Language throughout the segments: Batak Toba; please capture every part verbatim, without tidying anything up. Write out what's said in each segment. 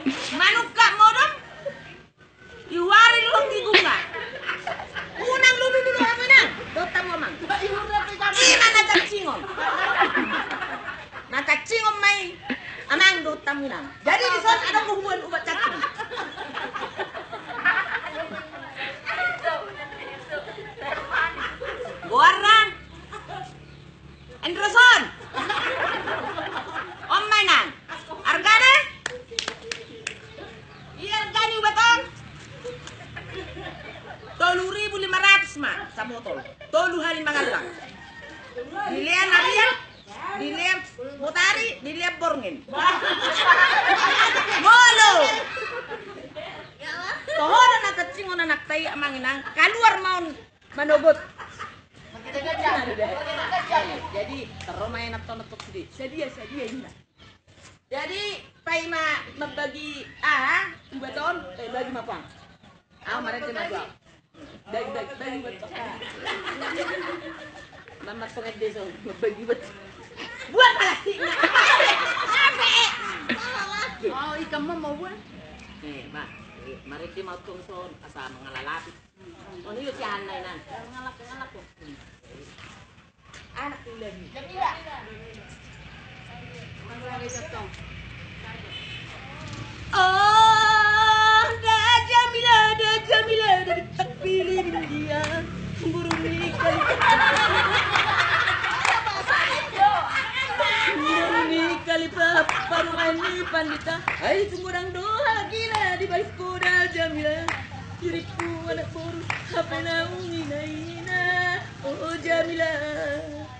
Manungkap modom. Iuari luhut di gunga. Unang lulululu hamu inang, dohot hamu amang. Ima na cacingon. Na cacingon ma i amang dohot hamu inang. Jadi dison adong do hubungan ubat cacing. Goarna. Androson. On ma inang. Argana? Ia arga ni ubat on? Tolu ribu lima ratus ma sabotol. Tolu hali mangallang. Dilean arian, dilean botari, dilean borngin. Molo. Toho do na cacingon anakta i amang inang, kaluar ma on. Manogot. Jadi terro ma enak tonok tok sude. Sadia, sadia inna. Jadi paima mambagi aha, ubat on, eh, bagi ma pang. Au marende ma tu au. Bagi, bagi, bagi ubat. Mama pengen desa mambagi ubat. Buat plastiknya. Oh, ikan mau, mau buat. Eh, ma, eh, marende ma tu son, asa mangalalapi. Oh, ini si Hana inang. Ngalak, ngalak. Anak tinggal di. Jamila. Oh, da Jamila, da Jamila, da takbili dia. Burung ni kali. Burung ni kali pa, parumaen ni pandita. Ai sumurang doha gila di balik kuda Jamila. Diriku anak boru, hape naung ina-ina. Oh, Jamila.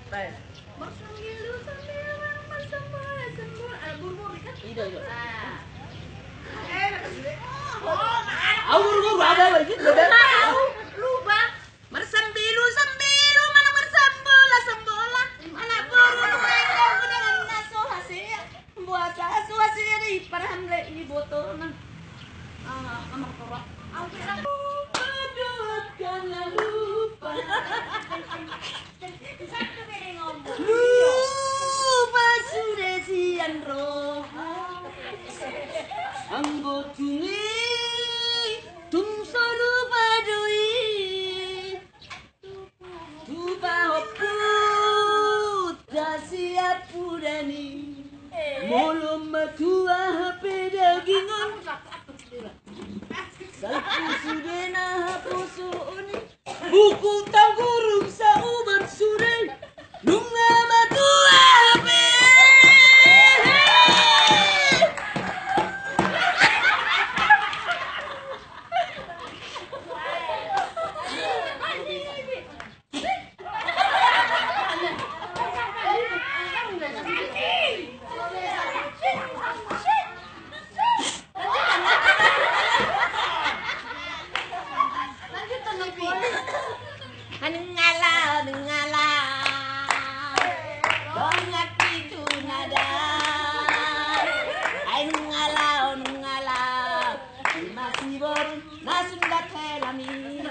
Baik. Marsambilu sambilu, marsambola sambola. Ah, buru-buru kan? Ido, ido. Ah. Eh, bagus deh. Oh, mana? Au buru-buru, ada lagi. Tahu, lupa. Marsambilu sambilu, mana marsambola sambola. Mana buru-buru, ada guna na so hasea. Buat asuh asuh di parhamle ini botolna. Ah, nomor dua. Aku kira lupa, dohotkanlah lupa. Lupa sude sian roha. Anggo tung i tung so lupa do i. Tupa homput da siap pudani. Molo matua hape dagingon. Salpu sude na haposoon i. Buku tanggurung sauban sude. Nunga matua hape. Nunga lao, nunga lao. Dongan pitu nada. Ai nunga lao, nunga lao. Ima siboru na sundat helami.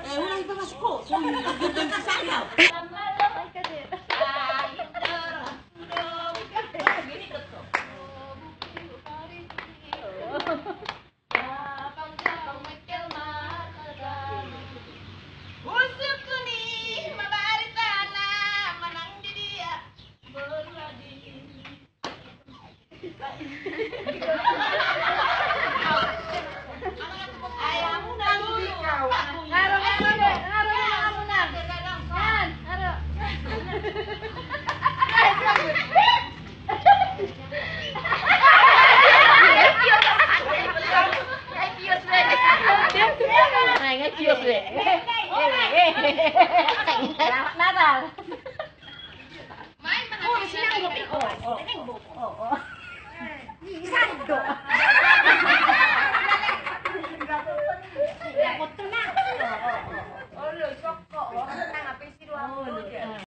Eh, ulang ipamasuk ho. Song, gendeng si Sariau. Usuk tu ni mabaritana manang di dia. Selamat Natal. Main mana? Oh, sini aku. Oh, oh, oh, oh. Sando.